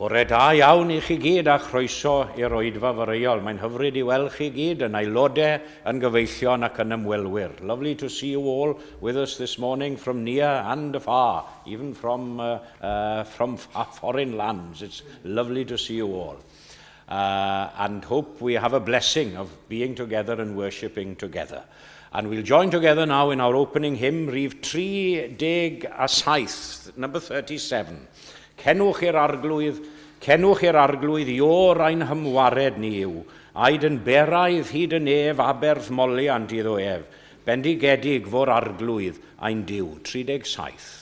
Bore da iawn i chi gyd a chroeso i'r oedfa foreol. Mae'n hyfryd i weld chi gyd yn aelodau, yn gyfeillion ac yn ymwelwyr. Lovely to see you all with us this morning from near and afar, even from foreign lands. It's lovely to see you all. And hope we have a blessing of being together and worshipping together. And we'll join together now in our opening hymn, rhif 37, number 37. Cenwch i'r arglwydd, cenwch i'r arglwydd, Iôr ein hymwared ni yw, aed yn beraidd hyd y nef aberth moliant iddo ef, bendigedig fo'r arglwydd ein Duw. 37.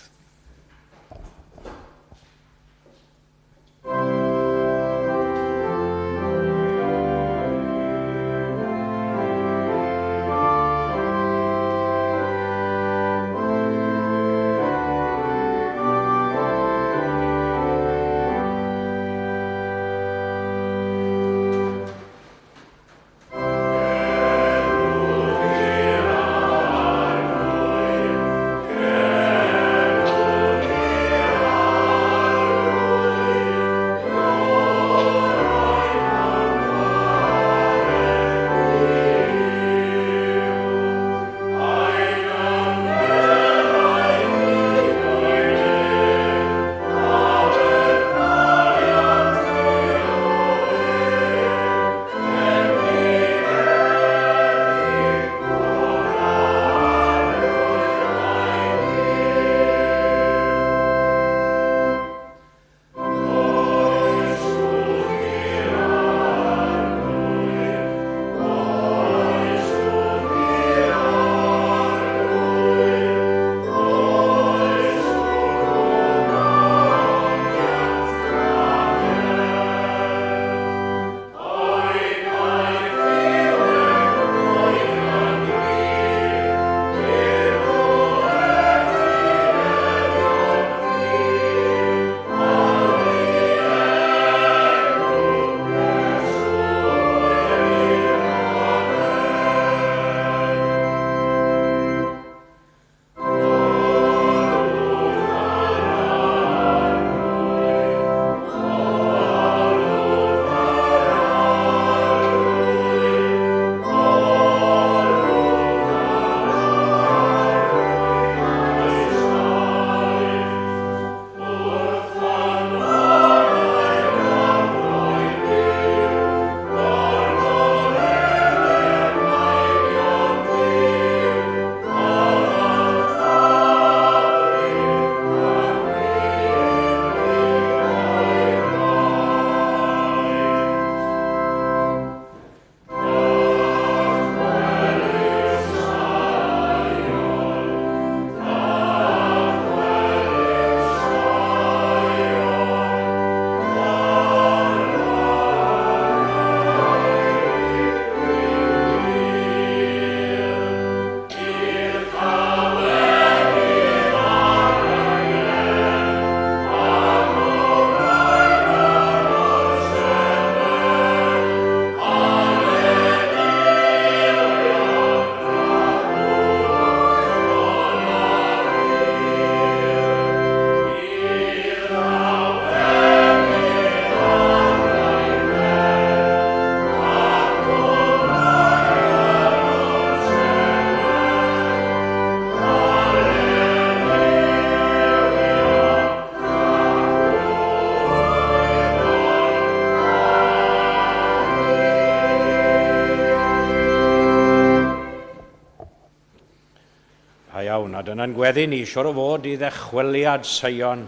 dyna'n gweddi ni, siwr o fod i ddechweliad Seion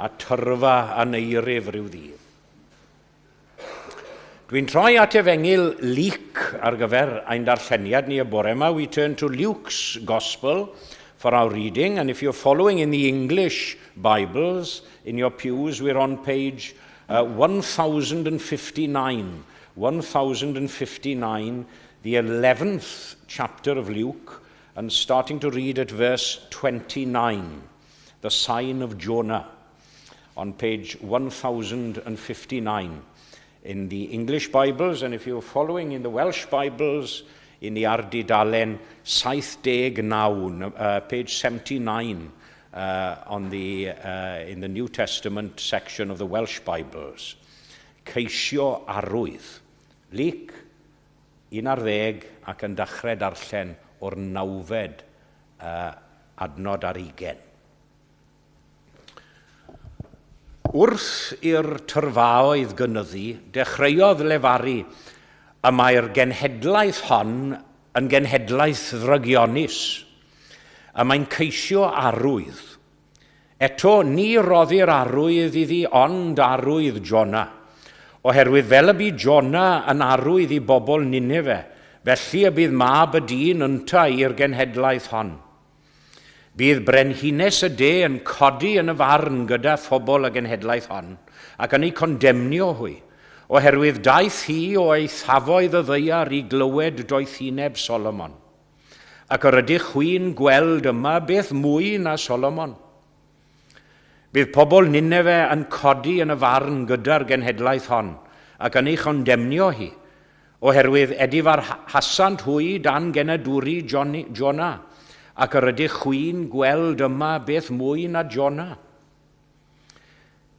a tyrfa aneirif rhyw ddydd. Dwi'n troi at efengyl Luc ar gyfer ein darlleniad ni y bore yma. We turn to Luke's Gospel for our reading, and if you're following in the English Bibles in your pews, we're on page 1059. 1059, the 11th chapter of Luke, and starting to read at verse 29, the sign of Jonah, on page 1059 in the English Bibles, and if you're following in the Welsh Bibles, in the ar dudalen 79, page 79 in the New Testament section of the Welsh Bibles. Ceisio arwydd. Luc, 11 ac yn dechrau darllen o'r nawfed adnod ar ugen. Wrth i'r tyrfaoedd gynyddu, dechreuodd lefaru, y mae'r genhedlaeth hon yn genhedlaeth ddrygionus, y mae'n ceisio arwydd. Eto, ni roddir arwydd iddi ond arwydd Jona, oherwydd fel y bu Jona yn arwydd i bobl Nineve, felly y bydd mab y dyn yntau i'r genhedlaeth hon. Bydd brenhines y de yn codi yn y farn gyda phobl y genhedlaeth hon, ac yn ei condemnio hwy, oherwydd daeth hi o eithafoedd y ddaear i glywed doethineb Solomon. Ac yr ydych chwi'n gweld yma beth mwy na Solomon. Bydd pobl Nineve yn codi yn y farn gyda'r genhedlaeth hon, ac yn ei chondemnio hi, oherwydd edifarhasant hwy dan genadwri Jona, ac yr ydych chwi'n gweld yma beth mwy na Jona.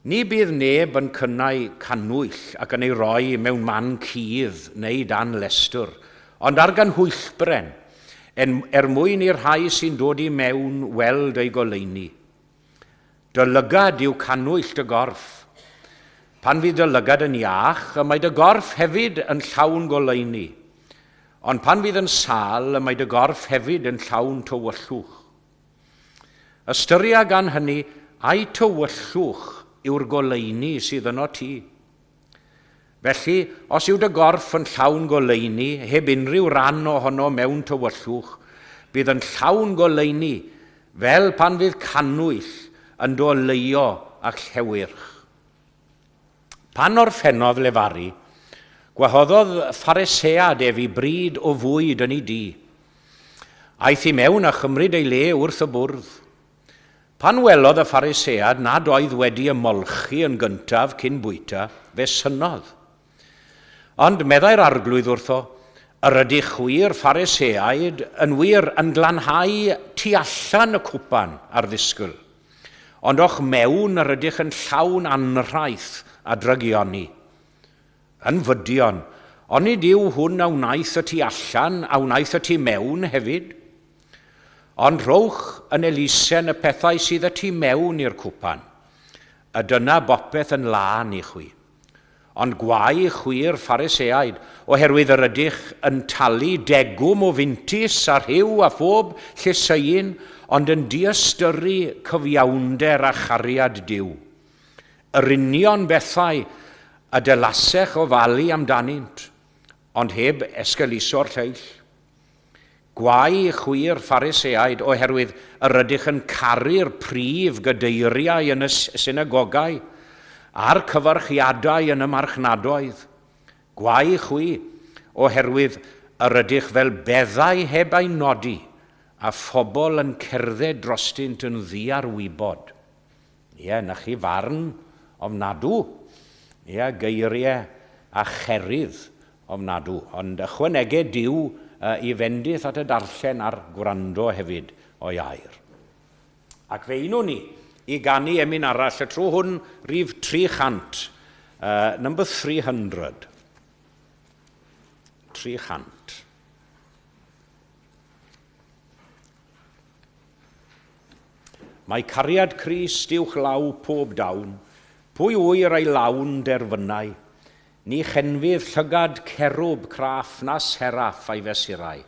Ni bydd neb yn cynnau cannwyll ac yn ei roi mewn man cudd neu dan lestr, ond ar ganhwyllbren, er mwyn i'r rhai sy'n dod i mewn weld ei goleuni. Dy lygad yw cannwyll dy gorff. Pan fydd dy lygad yn iach, y mae dy gorff hefyd yn llawn goleuni. Ond pan fydd yn sâl, y mae dy gorff hefyd yn llawn tywyllwch. Ystyria gan hynny, ai tywyllwch yw'r goleuni sydd yno ti. Felly, os yw dy gorff yn llawn goleuni, heb unrhyw ran ohono mewn tywyllwch, bydd yn llawn goleuni, fel pan fydd cannwyll yn dy oleuo a llewyrch. Pan orffennodd lefaru, gwahoddodd Pharisead ef i bryd o fwyd yn ei dŷ. Aeth i mewn a chymryd ei le wrth y bwrdd. Pan welodd y Pharisead nad oedd wedi ymolchi yn gyntaf cyn bwyta, fe synnodd. Ond meddai'r Arglwydd wrtho, Yr ydych chwi'r Phariseaid yn wir yn glanhau tu allan y cwpan a'r ddisgwyl, ond o'ch mewn yr ydych yn llawn anrhaith a drygioni. Yn fydion, onid yw hwn a wnaeth y tu allan a wnaeth y tu mewn hefyd? Ond rhowch yn elusen y pethau sydd y tu mewn i'r cwpan, a dyna bopeth yn lân i chwi. Ond gwae chwi'r Phariseaid, oherwydd yr ydych yn talu degwm o fintus a rhyw a phob llysieuyn, ond yn diystyru cyfiawnder a chariad Duw. Yr union bethau y dylasech ofalu amdanynt, ond heb esgeuluso'r lleill. Gwae chwi'r Phariseaid, oherwydd yr ydych yn caru'r prif gadeiriau yn y synagogau a'r cyfarchiadau yn y marchnadoedd. Gwae chwi, oherwydd yr ydych fel beddau heb eu nodi, a phobl yn cerdded drostynt yn ddiarwybod. Ie, na chi farn ofnadw. Ie, geiriau a cherydd ofnadw. Ond ychwanegau Duw i fendith at y darllen a'r gwrando hefyd o'i air. Ac fe unwn ni i ganu emyn arall, y tro hwn rhif 300, number 300. 300. Mae cariad Crist uwch law pob dawn, pwy ŵyr ei lawn derfynau? Ni chenfydd llygad cerwb craff na seraff a'i fesurau.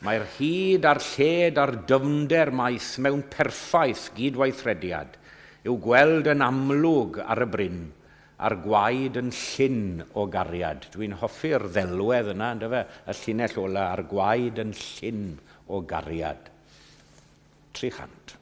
Mae'r hyd a'r lled a'r dyfnder maith mewn perffaith gydweithrediad i'w gweld yn amlwg ar y bryn, a'r gwaed yn llyn o gariad. Dwi'n hoffi'r ddelwedd yna, yndyfe, y llinell ola, a'r gwaed yn llyn o gariad. 300.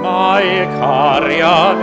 Mae cariad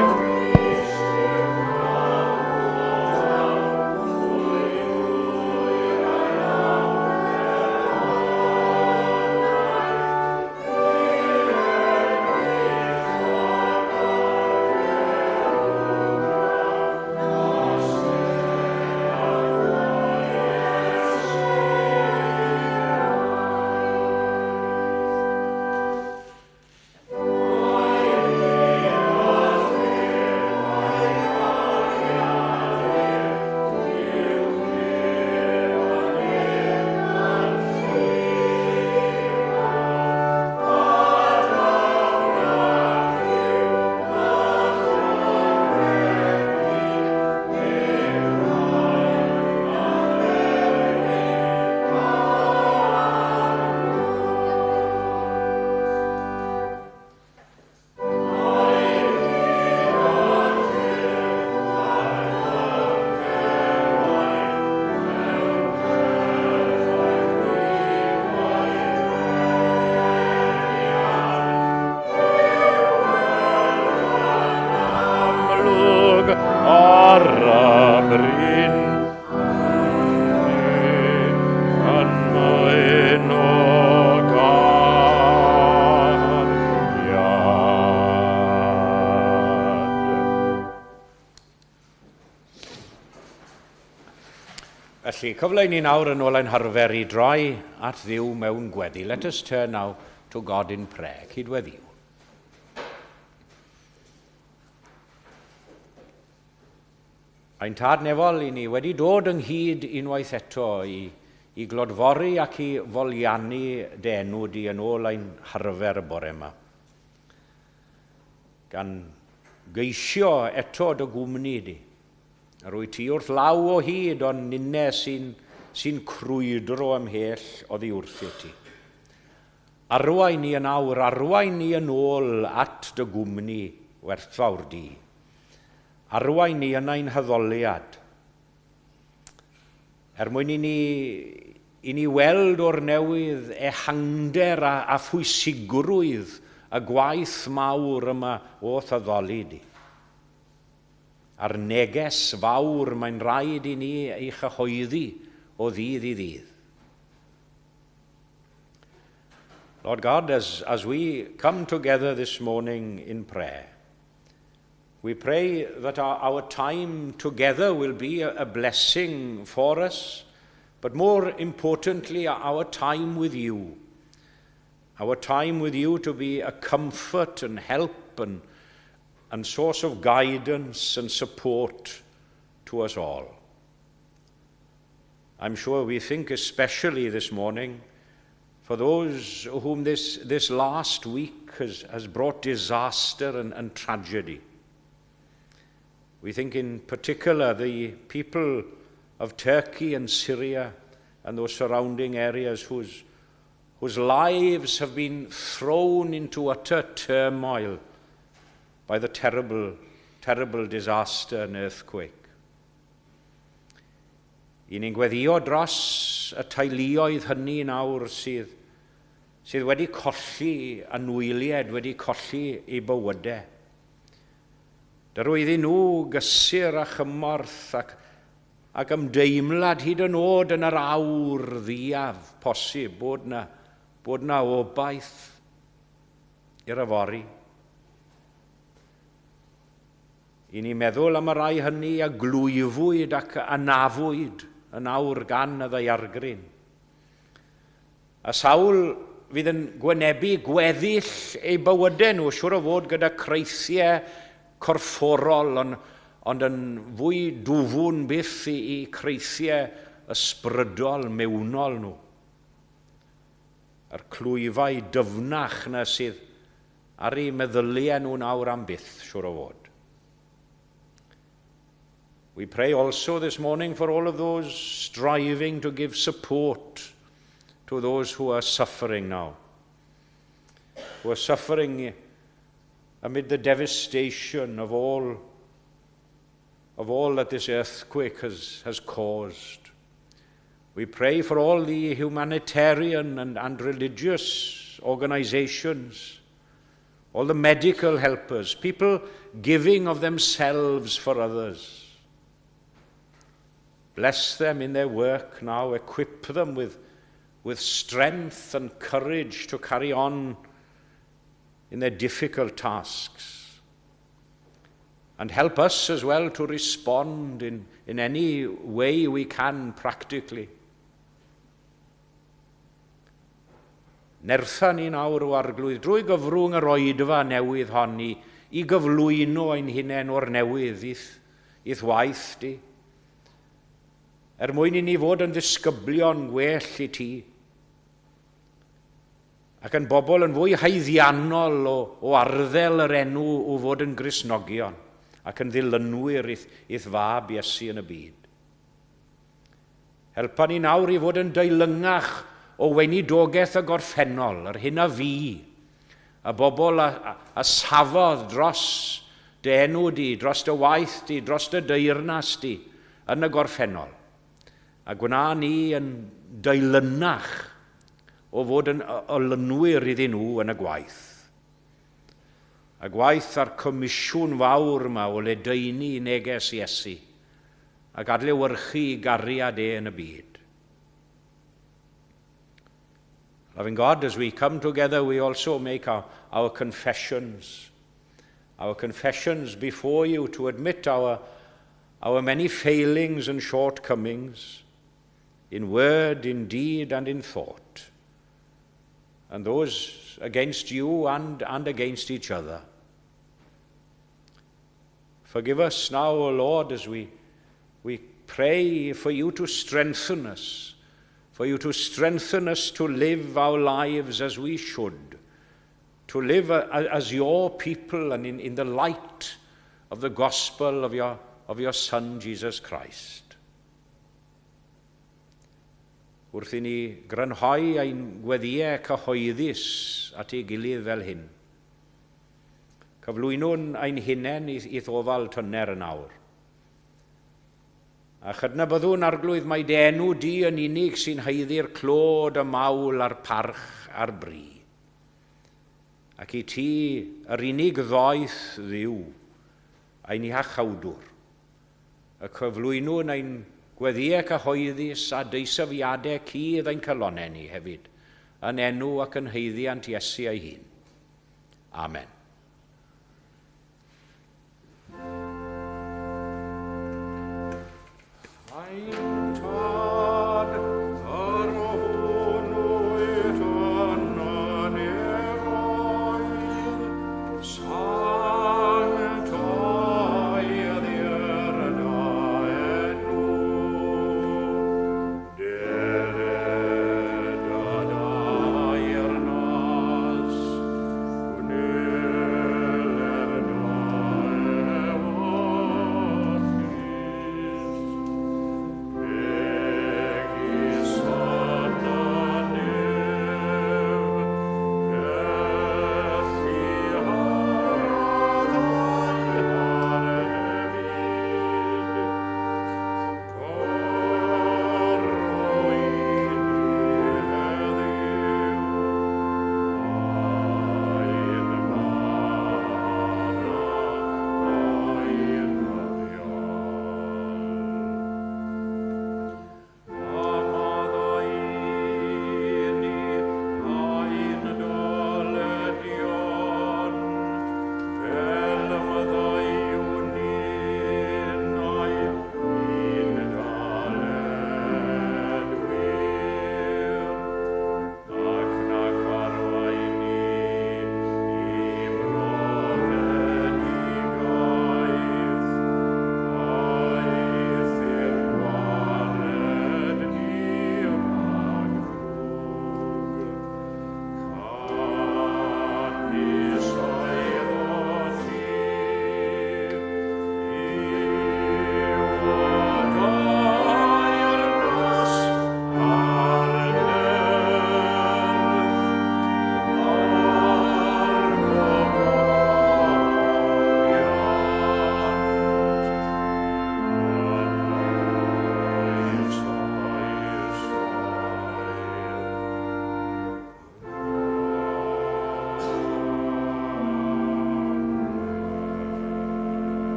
Amlwg ar y bryn yn mwyn o gariad. Felly, cyfle i ni nawr yn ôl ein harfer i droi at Dduw mewn gweddi. Let us turn now to God in prayer. Cydweddiw. Ein Tad nefol, i ni wedi dod ynghyd unwaith eto i glodfori ac i foliannu dy enw di yn ôl ein harfer y bore yma. Gan geisio eto dy gwmni di. Yr wyt ti wrth law o hyd, ond ninne sy'n crwydro ymhell oddi wrthyt ti. Arwain ni yn awr, arwain ni yn ôl at dy gwmni werthfawr di. Arwain ni yn ein haddoliad. Er mwyn i ni weld o'r newydd ehangder a phwysigrwydd y gwaith mawr yma o'th addoli di. A'r neges fawr mae'n rhaid i ni ei chyhoeddi o ddydd i ddydd. Lord God, as we come together this morning in prayer, we pray that our time together will be a blessing for us, but more importantly, our time with you. Our time with you to be a comfort and help and source of guidance and support to us all. I'm sure we think especially this morning for those whom this last week has brought disaster and tragedy. We think in particular the people of Turkey and Syria and those surrounding areas whose lives have been thrown into utter turmoil by the terrible, terrible disaster and earthquake. I ni'n gweddio dros y teuluoedd hynny nawr sydd wedi colli anwyliaid, wedi colli eu bywydau. Dyro iddyn nhw gysur a chymorth ac ymdeimlad hyd yn oed yn yr awr dduaf posib bod na obaith i'r yfory. I ni meddwl am y rai hynny a glwyfwyd ac anafwyd yn awr gan y ddaeargryn. A sawl fydd yn gwynebu gweddill eu bywydau nhw, siŵr o fod gyda creithiau corfforol, ond, ond yn fwy dwfwn byth i, i creithiau ysbrydol mewnol nhw. A'r clwyfau dyfnach na sydd ar eu meddyliau nhw nawr am byth, siŵr o fod. We pray also this morning for all of those striving to give support to those who are suffering now, who are suffering amid the devastation of all that this earthquake has caused. We pray for all the humanitarian and religious organizations, all the medical helpers, people giving of themselves for others. Bless them in their work now, equip them with strength and courage to carry on in their difficult tasks. And help us as well to respond in any way we can practically. Nertha ni nawr O Arglwydd, drwy gyfrwng yr oedfa newydd hon i, i gyflwyno ein hunain o'r newydd i'th, i'th waith di. Er mwyn i ni fod yn ddisgyblion gwell i ti. Ac yn bobl yn fwy haeddiannol o, o arddel yr enw o fod yn Gristnogion ac yn ddilynwyr i'th, i'th fab Iesu yn y byd. Helpa ni nawr i fod yn deilyngach o weinidogaeth y gorffennol, yr hyn a fu, y bobl a, a, a safodd dros dy enw di, dros dy waith di, dros dy deyrnas di yn y gorffennol. A gwna ni yn deilynach o fod yn olynwyr iddyn nhw yn y gwaith. A gwaith a'r comisiwn fawr yma o ledaenu neges Iesu ac adlewyrchu gariad e yn y byd. Loving God, as we come together, we also make our confessions. Our confessions before you to admit our many failings and shortcomings in word, in deed, and in thought, and those against you and against each other. Forgive us now, O Lord, as we pray for you to strengthen us, for you to strengthen us to live our lives as we should, to live as your people and in the light of the gospel of your Son, Jesus Christ. Wrth i ni grynhoi ein gweddïau cyhoeddus at ei gilydd fel hyn. Cyflwynwn ein hunain i'th ofal tyner yn awr. A chydnabyddwn Arglwydd mai dy enw di yn unig sy'n haeddu'r clod, y mawl a'r parch a'r bri. Ac i ti yr unig ddoeth Dduw, ein iachawdwr. Y cyflwynwn ein gweddïau cyhoeddus a deisyfiadau cudd ein calonnau ni hefyd, yn enw ac yn haeddiant Iesu ei hun. Amen. Ein Tad, yr hwn wyt yn y nefoedd, sanctaiddir dy enw. Deled dy deyrnas,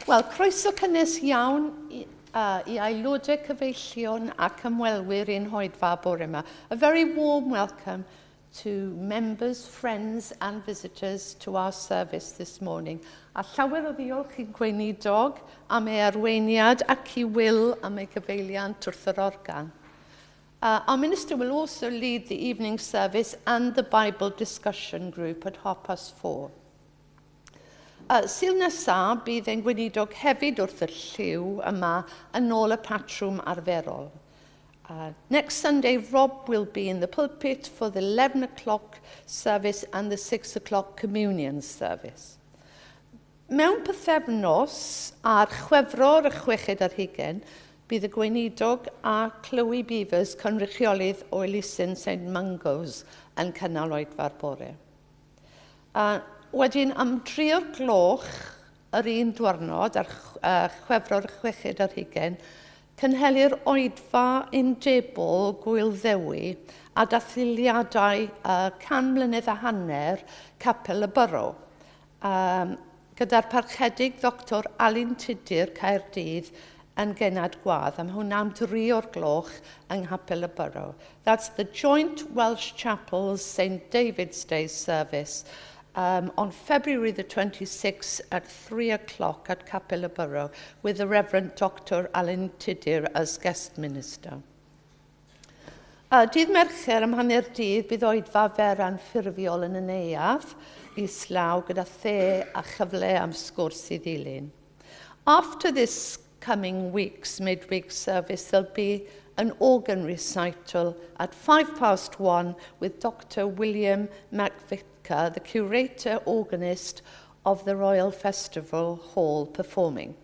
Wel, croeso cynnes iawn i aelodau cyfeillion ac ymwelwyr i'n hoedfa bore yma. A very warm welcome to members, friends and visitors to our service this morning. A llawer o ddiolch i'n gweinidog am ei arweiniad ac i Will am ei gyfeiliant wrth yr organ. Our minister will also lead the evening service and the Bible discussion group at 4:30. Sul nesaf, bydd ein gweinidog hefyd wrth y llyw yma yn ôl y patrwm arferol. Next Sunday, Rob will be in the pulpit for the 11 o'clock service and the 6 o'clock communion service. Mewn pythefnos ar Chwefror y chweched ar hugain, bydd y gweinidog a Chloe Beavers, cynrychiolydd o elusen St Mungo's, yn cynnal oedfa'r bore. Wedyn, am 3 o'r gloch yr un diwrnod, ar Chwefror y chweched ar hugain, cynhelir oedfa undebol Gŵyl Ddewi a dathliadau 150 mlynedd Capel y Borough. Gyda'r parchedig Dr Alun Tudur Caerdydd yn gennad gwadd. Am hwnna am 3 o'r gloch yng Nghapel y Borough. That's the Joint Welsh Chapels St David's Day service on February the 26th at 3 o'clock at Capel y Borough with the Reverend Dr Alun Tudur as guest minister. Dydd Mercher am hanner dydd bydd oedfa fer anffurfiol yn y neuadd islaw gyda the a chyfle am sgwrs i ddilyn. After this coming week's midweek service, there'll be an organ recital at 1:05 with Dr. William McVicker, the curator organist of the Royal Festival Hall, performing.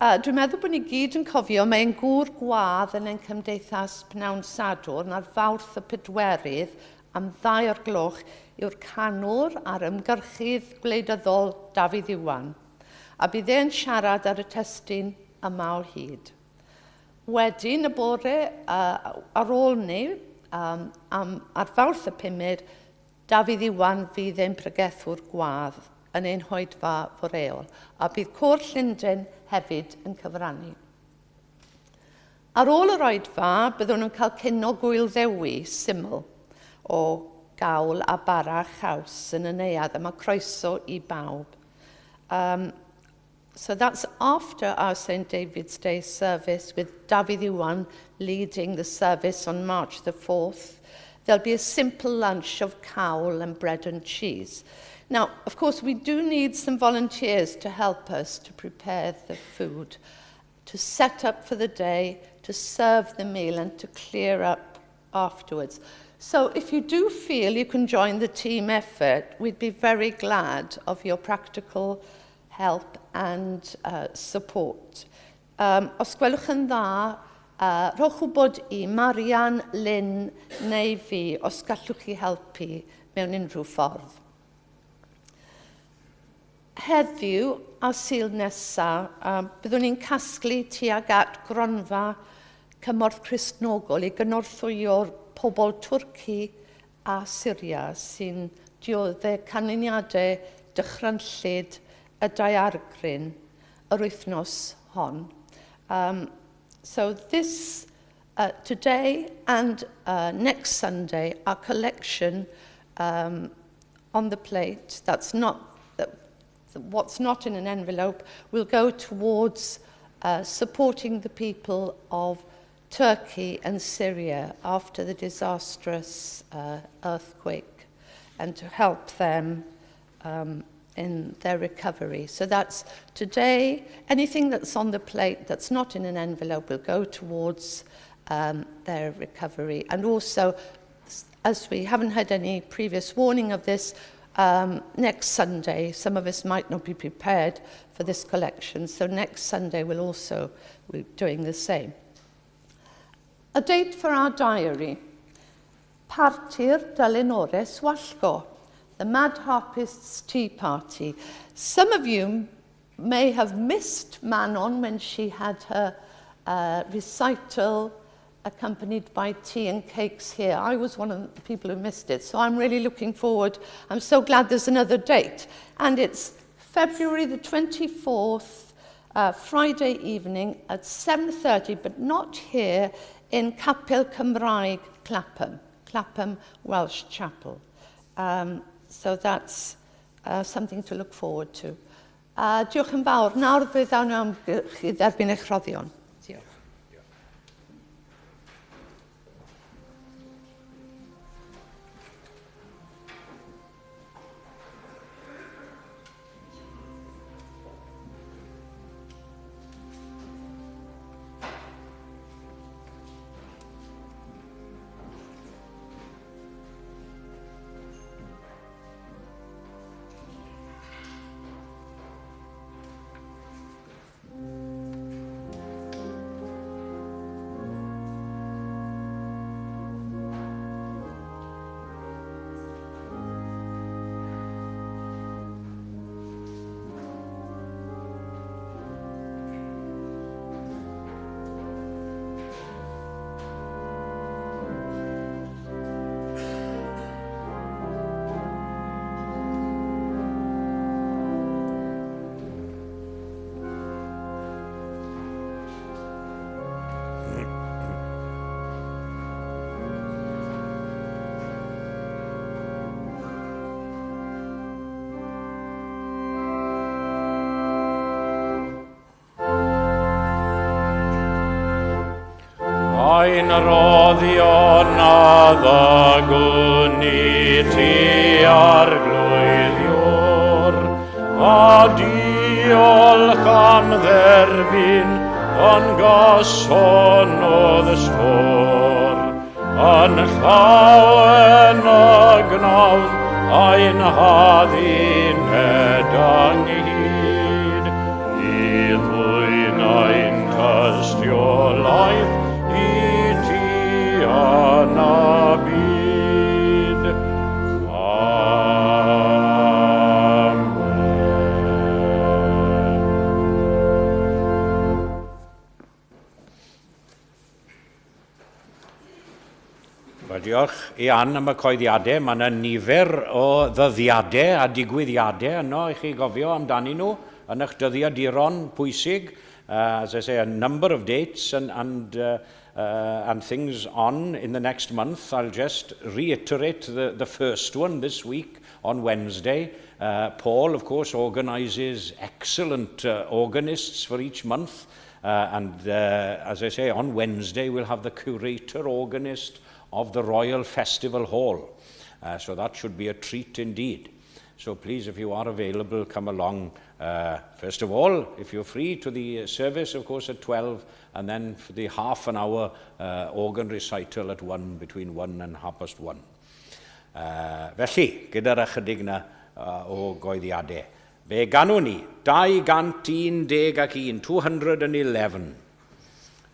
Dwi'n meddwl bod ni gyd yn cofio mae'n gŵr gwadd yn ein cymdeithas pnawn Sadwrn ar Fawrth y pedwerydd am 2 o'r gloch yw'r canwr a'r ymgyrchydd gwleidyddol Dafydd Iwan. A bydd e'n siarad ar y testun Yma o Hyd. Wedyn y bore ar ôl ni, ar Fawrth y pumed, Dafydd Iwan fydd ein pregethwr gwadd yn ein hoedfa foreol, a bydd Côr Llundain hefyd yn cyfrannu. Ar ôl yr oedfa, byddwn yn cael cinio Gŵyl Ddewi syml o gawl a bara chaws yn y neuadd, a mae croeso i bawb. So that's after our St. David's Day service with Dafydd Iwan leading the service on March the 4th. There'll be a simple lunch of cawl and bread and cheese. Now, of course, we do need some volunteers to help us to prepare the food, to set up for the day, to serve the meal and to clear up afterwards. So if you do feel you can join the team effort, we'd be very glad of your practical help and support. Os gwelwch yn dda, rhowch wybod i Marian, Lynn neu fi os gallwch chi helpu mewn unrhyw ffordd. Heddiw a Sul nesaf, byddwn ni'n casglu tuag at gronfa cymorth Cristnogol i gynorthwyo'r pobl Twrci a Syria sy'n dioddef canlyniadau dychrynllyd y daeargryn yr wythnos hon. So this, today and next Sunday, our collection on the plate, that's not, that, what's not in an envelope, will go towards supporting the people of Turkey and Syria after the disastrous earthquake and to help them in their recovery. So that's today. Anything that's on the plate that's not in an envelope will go towards their recovery. And also, as we haven't had any previous warning of this, next Sunday, some of us might not be prepared for this collection, so next Sunday we'll also be doing the same. A date for our diary. Parti'r Delynores Wallgo, the Mad Harpist's Tea Party. Some of you may have missed Manon when she had her recital accompanied by tea and cakes here. I was one of the people who missed it, so I'm really looking forward. I'm so glad there's another date. And it's February the 24th, Friday evening at 7:30, but not here, in Capel Cymraeg Clapham, Clapham Welsh Chapel. So that's something to look forward to. Diolch yn fawr. Nawr fe ddawn am chi dderbyn eich rhoddion. Diolch. Ein roddion a ddygwn i ti arglwydd Ior, a diolch am dderbyn yn gyson o ddysgwr, yn llawen y gnawn ein hadduned ynghyd, i ddwyn ein tystiolaeth i ti yn y byd. Amen. Wel, diolch i Ann am y coeddiadau. Mae yna nifer o ddyddiadau a digwyddiadau yno i chi gofio amdanyn nhw yn eich dyddiaduron pwysig. As I say, a number of dates and things on in the next month. I'll just reiterate the first one this week on Wednesday. Paul, of course, organises excellent organists for each month. And as I say, on Wednesday we'll have the curator organist of the Royal Festival Hall. So that should be a treat indeed. So please, if you are available, come along. First of all, if you're free, to the service, of course, at 12, and then for the half an hour organ recital at 1, between 1 and 1:30. Felly, gyda'r ychydig na o goeddiadau, fe ganwn ni 211, 211.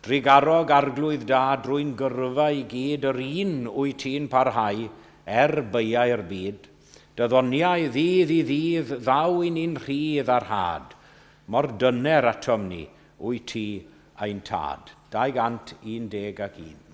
Drugarog arglwydd da drwy'n gyrfa i gyd yr un wyt ti'n parhau er beiau'r byd. Dy ddoniau ddydd i ddydd ddaw i ni'n rhydd ar had. Mor dyner atom ni wyt ti ein tad. 211.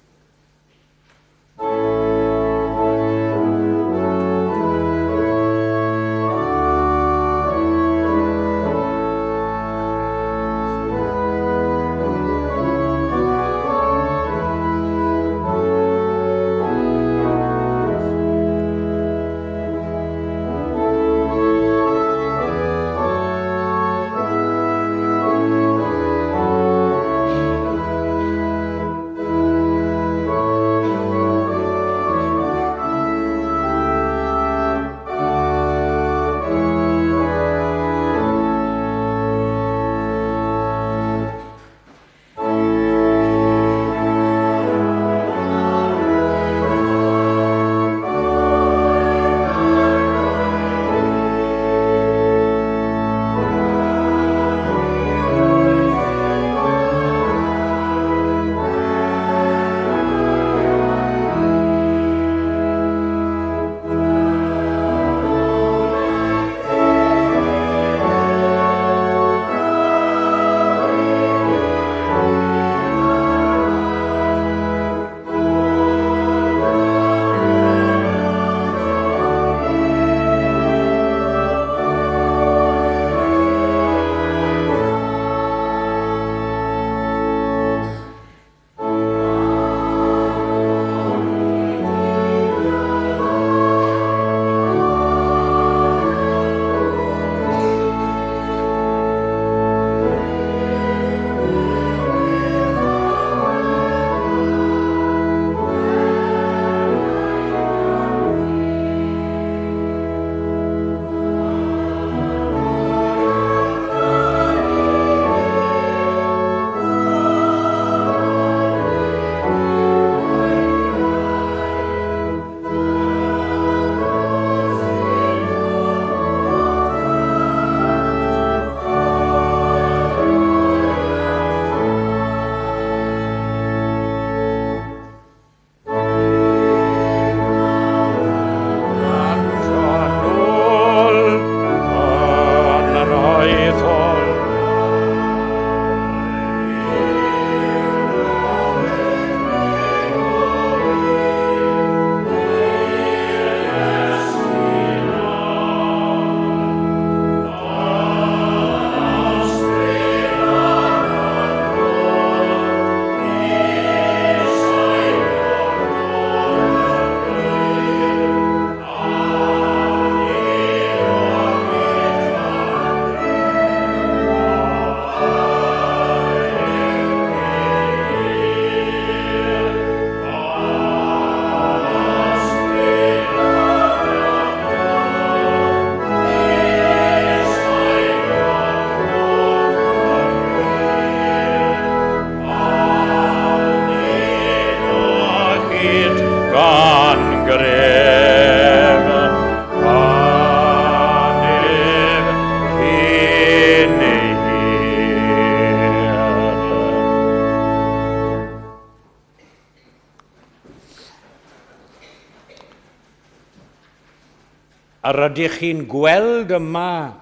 Yr ydych chi'n gweld yma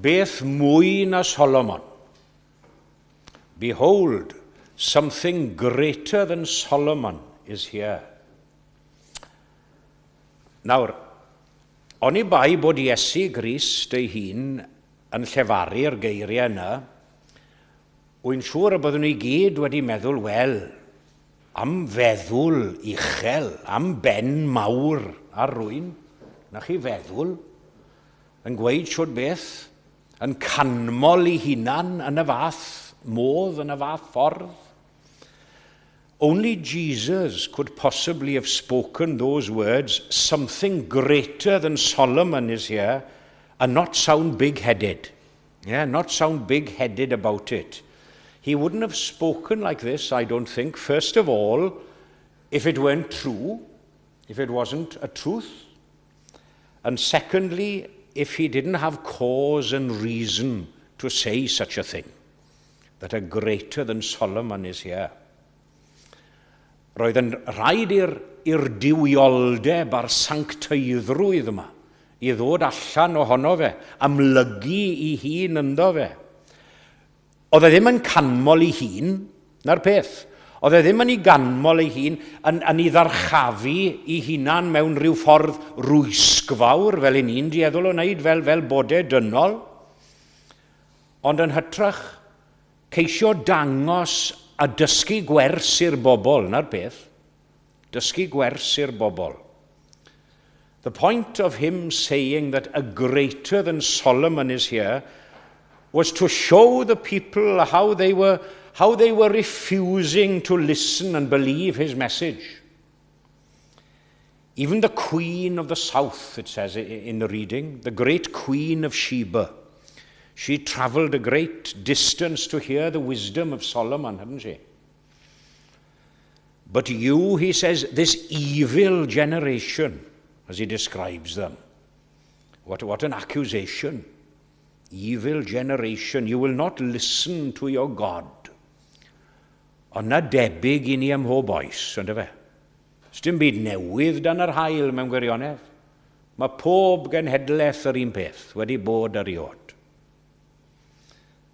beth mwy na Solomon. Behold, something greater than Solomon is here. Nawr, oni bai bod Iesu Grist ei hun yn llefaru'r geiriau yna, wy'n siŵr y byddwn ni gyd wedi meddwl, wel, am feddwl uchel, am ben mawr ar rywun, na chi feddwl, yn gweud siwt beth, yn canmol ei hunan yn y fath modd, yn y fath ffordd. Only Jesus could possibly have spoken those words, "Something greater than Solomon is here," and not sound big-headed. Yeah, not sound big-headed about it. He wouldn't have spoken like this, I don't think, first of all, if it weren't true, if it wasn't a truth. And secondly, if he didn't have cause and reason to say such a thing, that a greater than Solomon is here. Roedd yn rhaid i'r duwioldeb a'r sancteiddrwydd yma i ddod allan ohono fe, amlygu ei hun ynddo fe. Oedd e ddim yn canmol ei hun, na'r peth. Oedd e ddim yn ei ganmol ei hun, yn ei ddyrchafu ei hunan mewn rhyw ffordd rwysgfawr, fel y'n ni'n dueddol o wneud, fel bodau dynol. Ond yn hytrach, ceisio dangos a dysgu gwers i'r bobl, na'r peth. Dysgu gwers i'r bobl. The point of him saying that a greater than Solomon is here was to show the people how they were refusing to listen and believe his message. Even the Queen of the South, it says in the reading, the great Queen of Sheba, she travelled a great distance to hear the wisdom of Solomon, hadn't she? "But you," he says, "this evil generation," as he describes them. What an accusation. "Evil generation, you will not listen to your God." Ond na debyg i ni ym mhob oes, on'd yfe? Dim byd newydd dan yr haul mewn gwirionedd. Mae pob genhedlaeth yr un peth wedi bod erioed.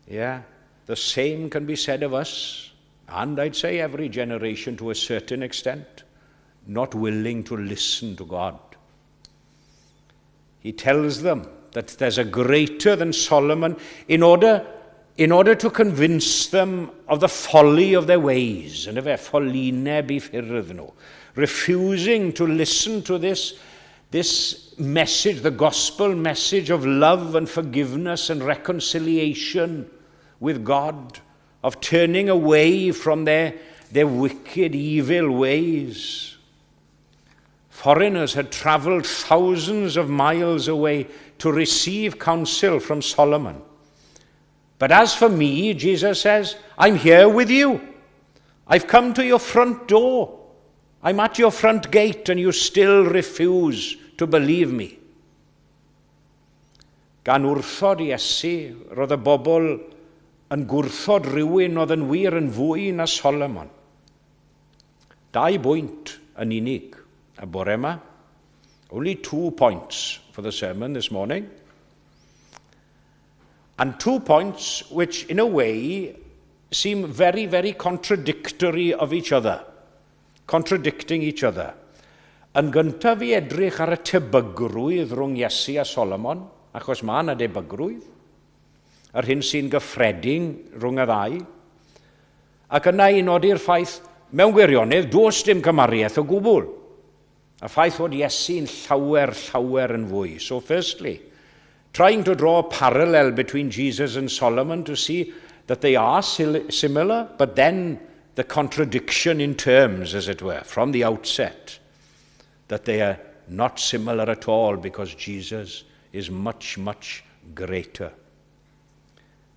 Yeah, the same can be said of us, and I'd say every generation to a certain extent, not willing to listen to God. He tells them that there's a greater than Solomon in order to convince them of the folly of their ways, and of ffolineb eu ffyrdd nhw, refusing to listen to this message, the gospel message of love and forgiveness and reconciliation with God, of turning away from their wicked, evil ways. Foreigners had travelled thousands of miles away to receive counsel from Solomon. "But as for me," Jesus says, "I'm here with you. I've come to your front door. I'm at your front gate, and you still refuse to believe me." Gan wrthod Iesu, roedd y bobl yn gwrthod rhywun oedd yn wir yn fwy na Solomon. Dau bwynt yn unig y bore yma. Only 2 points for the sermon this morning. And 2 points which, in a way, seem very, very contradictory of each other. Contradicting each other. Yn gyntaf i edrych ar y tebygrwydd rhwng Iesu a Solomon, achos mae yna debygrwydd, yr hyn sy'n gyffredin rhwng y ddau, ac yna i nodi'r ffaith, mewn gwirionedd, does dim cymariaeth o gwbl. Y ffaith fod Iesu'n llawer, llawer yn fwy. So firstly, trying to draw a parallel between Jesus and Solomon to see that they are similar, but then the contradiction in terms, as it were, from the outset, that they are not similar at all because Jesus is much, much greater.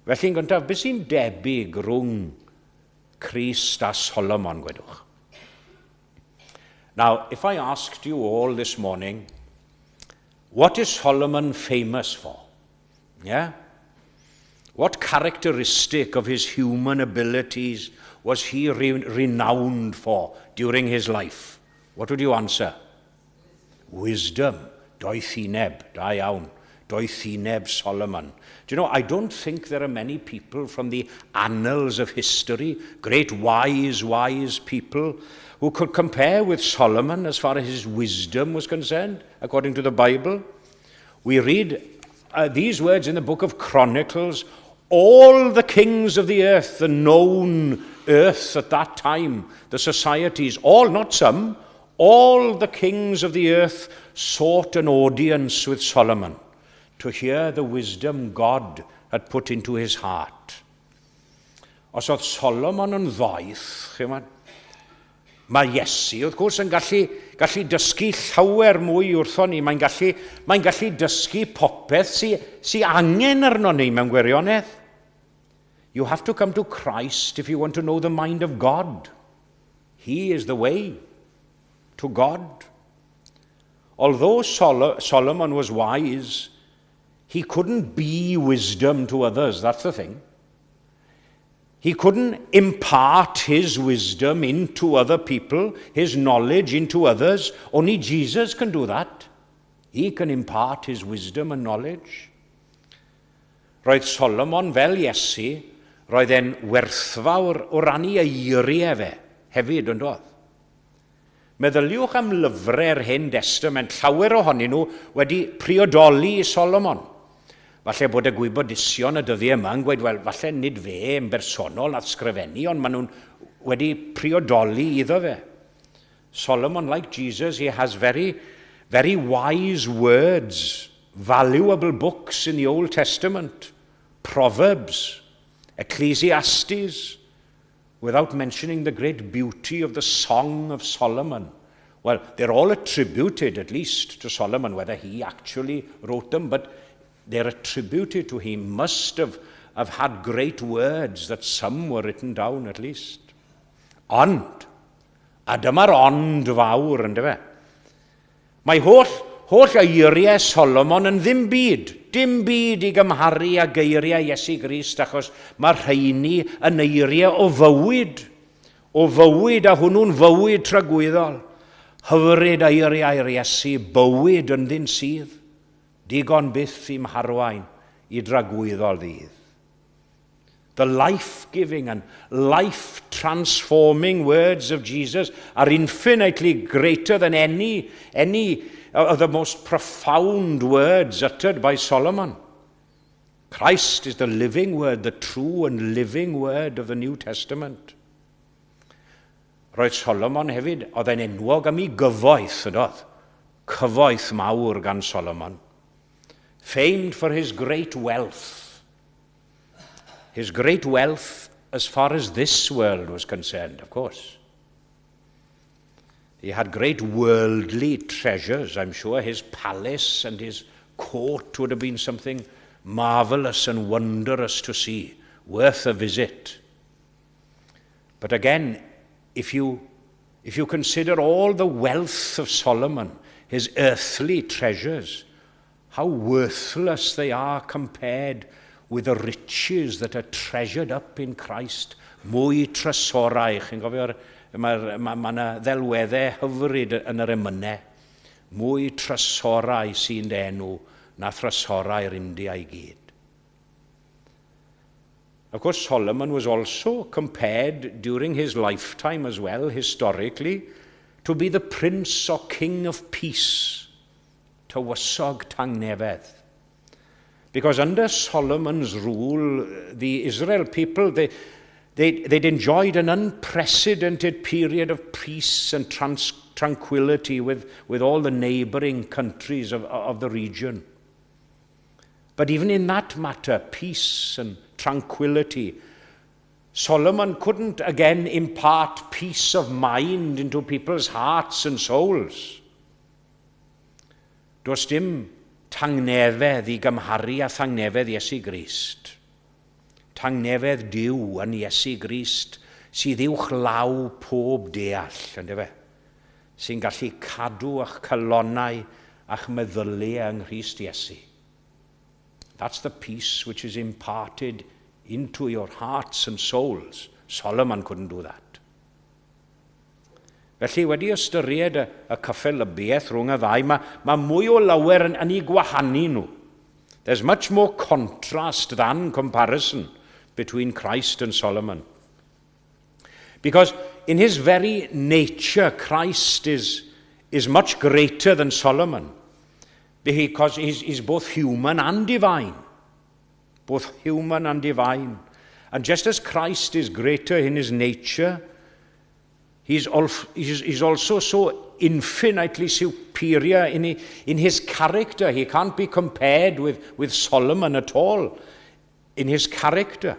Felly yn gyntaf, beth sy'n debyg rhwng Crist a Solomon, gwedwch? Now, if I asked you all this morning, what is Solomon famous for? Yeah? What characteristic of his human abilities was he renowned for during his life? What would you answer? Wisdom. Doethineb, da iawn. Doethineb Solomon. Do you know, I don't think there are many people from the annals of history, great wise, wise people, who could compare with Solomon as far as his wisdom was concerned, according to the Bible. We read these words in the book of Chronicles: "All the kings of the earth, the known earth at that time, the societies, all, not some, all the kings of the earth sought an audience with Solomon to hear the wisdom God had put into his heart." Os oedd Solomon yn ddoeth, chi'mod, mae Iesu, wrth gwrs, yn gallu dysgu llawer mwy wrthon ni. Mae'n gallu dysgu popeth sy angen arno ni mewn gwirionedd. You have to come to Christ if you want to know the mind of God. He is the way to God. Although Solomon was wise, he couldn't be wisdom to others. That's the thing. He couldn't impart his wisdom into other people, his knowledge into others. Only Jesus can do that. He can impart his wisdom and knowledge. Roedd Solomon fel Iesu, roedd e'n werthfawr o ran ei eiriau fe hefyd, yn doedd? Meddyliwch am lyfrau'r Hen Testament, llawer ohonyn nhw wedi priodoli i Solomon. Falle bod y gwybodusion y dyddiau yma yn gweud, wel, falle nid fe yn bersonol nath sgrifennu, ond maen nhw'n wedi priodoli iddo fe. Solomon, like Jesus, he has very, very wise words, valuable books in the Old Testament, Proverbs, Ecclesiastes, without mentioning the great beauty of the Song of Solomon. Well, they're all attributed, at least, to Solomon, whether he actually wrote them, but they're attributed to him. Must have had great words that some were written down, at least. Ond, a dyma'r ond fawr, yndyfe? Mae holl eiriau Solomon yn ddim byd, dim byd i gymharu â geiriau Iesu Grist, achos mae rheini yn eiriau o fywyd a hwnnw'n fywyd tragwyddol. Hyfryd eiriau'r Iesu, bywyd ynddynt sydd, digon byth i'm harwain i dragwyddol ddydd. The life-giving and life-transforming words of Jesus are infinitely greater than any of the most profound words uttered by Solomon. Christ is the living word, the true and living word of the New Testament. Roedd Solomon hefyd, oedd e'n enwog am ei gyfoeth, yn oedd? Cyfoeth mawr gan Solomon. Famed for his great wealth. His great wealth as far as this world was concerned, of course. He had great worldly treasures. I'm sure his palace and his court would have been something marvelous and wondrous to see, worth a visit. But again, if you consider all the wealth of Solomon, his earthly treasures, how worthless they are compared with the riches that are treasured up in Christ. Mwy trysorau. Chi'n cofio'r, mae ma yna ddelweddau hyfryd yn yr emynau. Mwy trysorau sy'n dy enw na thrysorau'r India i gyd. Of course, Solomon was also compared during his lifetime as well, historically, to be the prince or king of peace, Tywysog Tangnefedd. Because under Solomon's rule, the Israel people, they'd enjoyed an unprecedented period of peace and tranquility with all the neighboring countries of the region. But even in that matter, peace and tranquility, Solomon couldn't again impart peace of mind into people's hearts and souls. Does dim tangnefedd i gymharu â thangnefedd Iesu Grist. Tangnefedd Duw yn Iesu Grist sydd uwch law pob deall, yndyfe? Sy'n gallu cadw eich calonnau a'ch meddyliau yng Nghrist Iesu. That's the peace which is imparted into your hearts and souls. Solomon couldn't do that. Felly, wedi ystyried y cyffelybiaeth rhwng y ddau, mae mwy o lawer yn eu gwahanu nhw. There's much more contrast than comparison between Christ and Solomon. Because in his very nature, Christ is much greater than Solomon. Because he's both human and divine. Both human and divine. And just as Christ is greater in his nature, he's also so infinitely superior in his character. He can't be compared with Solomon at all in his character.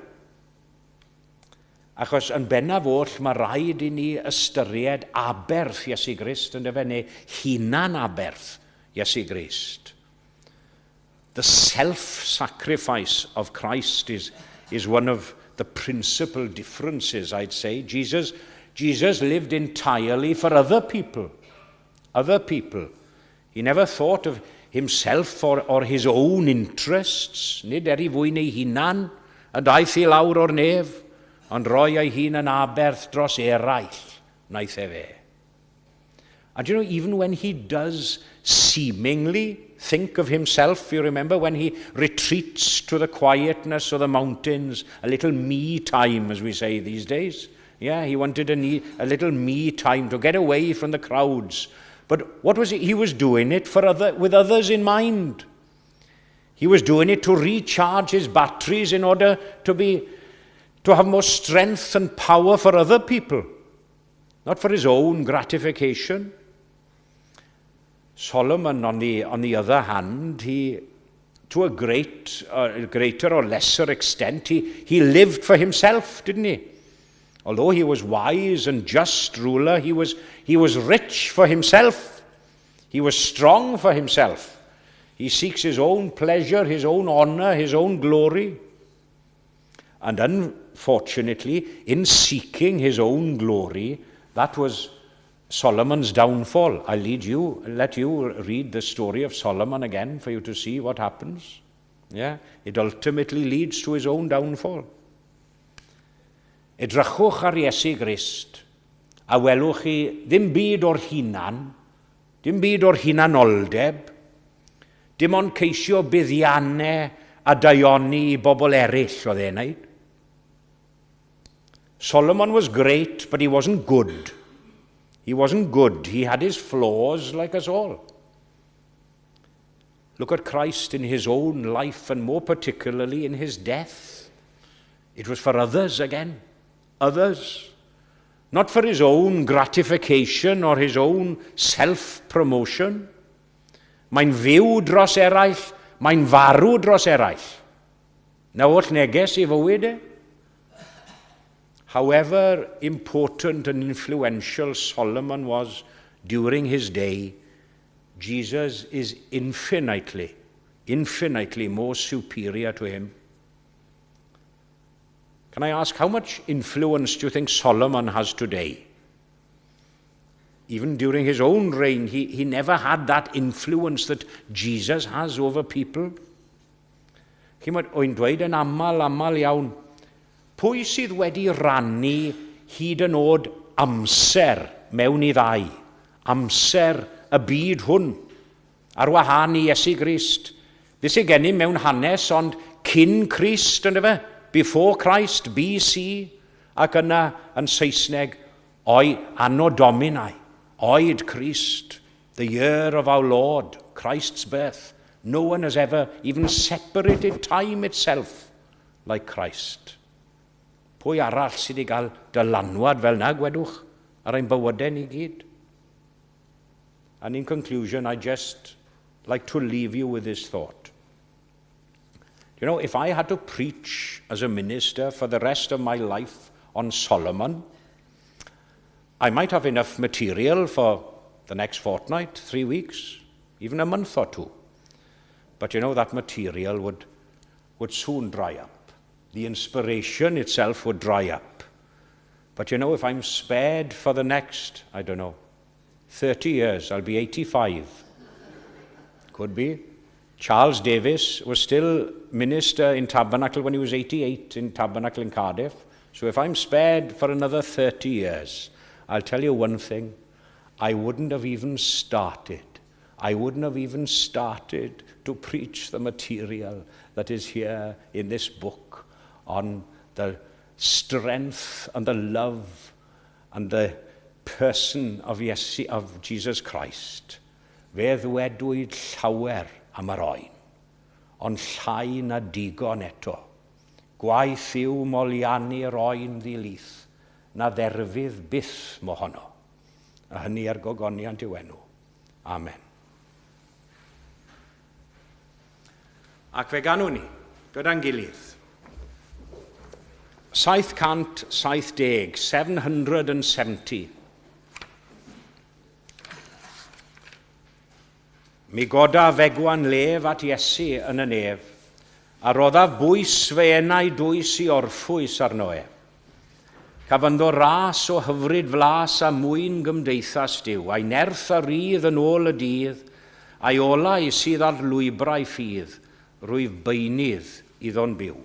Achos yn bennaf oll, mae rhaid i ni ystyried aberth Iesu Grist, yn dyfe, neu hunan aberth Iesu Grist. The self-sacrifice of Christ is one of the principal differences, I'd say. Jesus lived entirely for other people. Other people. He never thought of himself or his own interests. Nid er ei fwyn ei hunan y daeth i lawr o'r nef, ond roi ei hun yn aberth dros eraill, wnaeth e fe. And even when he does seemingly think of himself, you remember when he retreats to the quietness of the mountains, a little me time, as we say these days. Yeah, he wanted a little me time to get away from the crowds. But what was it? He was doing it with others in mind. He was doing it to recharge his batteries in order to have more strength and power for other people, not for his own gratification. Solomon, on the other hand, he, to a greater or lesser extent, he lived for himself, didn't he? Although he was wise and just ruler, he was rich for himself. He was strong for himself. He seeks his own pleasure, his own honor, his own glory. And unfortunately, in seeking his own glory, that was Solomon's downfall. I'll let you read the story of Solomon again for you to see what happens. Yeah, it ultimately leads to his own downfall. Edrychwch ar Iesu Grist a welwch chi ddim byd o'r hunan, dim byd o'r hunanoldeb, dim ond ceisio buddiannau a daioni i bobl eraill oedd e'n neud. Solomon was great, but he wasn't good. He wasn't good. He had his flaws like us all. Look at Christ in his own life and more particularly in his death. It was for others again. Others. Not for his own gratification or his own self-promotion. Mae'n fyw dros eraill, mae'n farw dros eraill. 'Na holl neges ei fywyd e. However important and influential Solomon was during his day, Jesus is infinitely, infinitely more superior to him. Can I ask, how much influence do you think Solomon has today? Even during his own reign, he never had that influence that Jesus has over people. Chi'mod, wy'n dweud yn aml, aml iawn, pwy sydd wedi rannu hyd yn oed amser mewn i ddau? Amser y byd hwn, ar wahân i Iesu Grist. Ddim sydd gennym mewn hanes, ond cyn Crist, ynddo fe? Before Christ, BC, ac yna yn Saesneg, oi Anno Domini, oed Crist, the year of our Lord, Christ's birth. No one has ever even separated time itself like Christ. Pwy arall sydd wedi cael dylanwad fel 'na, gwedwch, ar ein bywydau ni gyd? And in conclusion, I just like to leave you with this thought. If I had to preach as a minister for the rest of my life on Solomon, I might have enough material for the next fortnight, 3 weeks, even a month or two. But that material would soon dry up. The inspiration itself would dry up. But if I'm spared for the next, I don't know, 30 years, I'll be 85. Could be. Charles Davis was still minister in Tabernacle when he was 88 in Tabernacle in Cardiff. So if I'm spared for another 30 years, I'll tell you one thing. I wouldn't have even started. I wouldn't have even started to preach the material that is here in this book on the strength and the love and the person of, Iesu, of Jesus Christ. Fe ddwedwyd llawer am yr oen, ond llai na digon eto. Gwaith yw moliannu'r oen ddilith, na dderfydd byth mohono. A hynny er gogoniant i'w enw. Amen. Ac fe ganwn ni, gyda'n gilydd. 770, 770. Mi godaf egwan lef at Iesu yn y nef, a roddaf bwys fy enau dwys i orffwys arno e. Caf ynddo ras o hyfryd flas a mwyn gymdeithas Duw, a'i nerth a rydd yn ôl y dydd, a'i olau sydd ar lwybrau ffydd, rwyf beunydd iddo'n byw.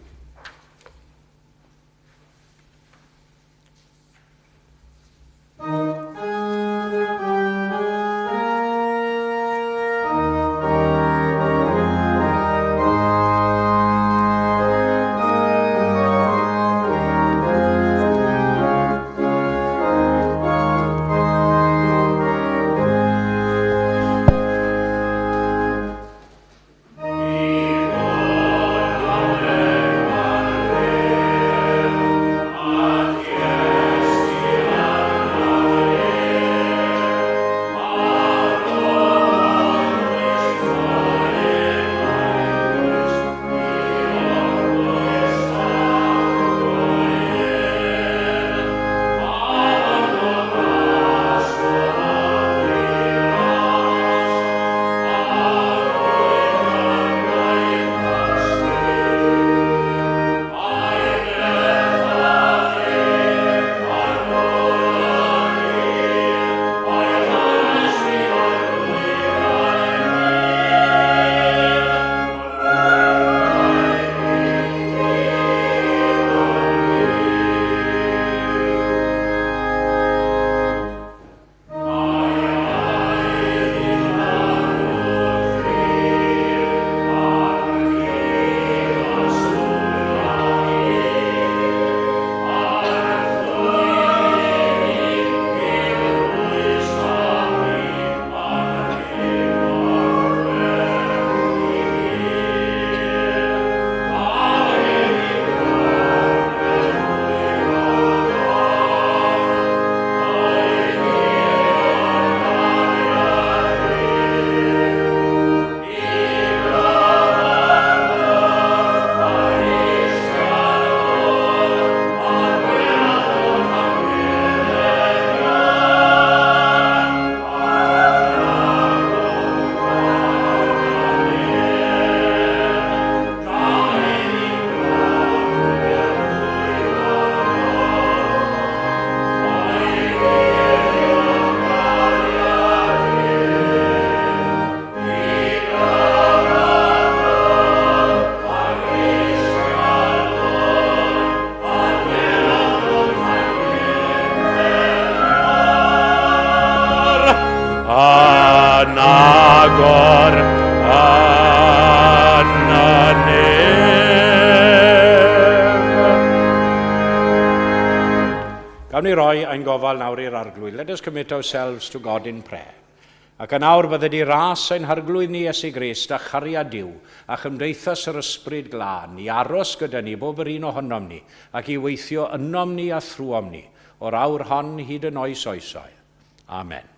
Yn agor yn y nef. Gawn ni roi ein gofal nawr i'r Arglwydd. Let us commit ourselves to God in prayer. Ac yn awr bydded i ras ein Harglwydd ni Iesu Grist a chariad Duw a chymdeithas yr Ysbryd Glân i aros gyda ni bob yr un ohonom ni ac i weithio ynom ni a thrwom ni o'r awr hon hyd yn oes oesoedd. Amen.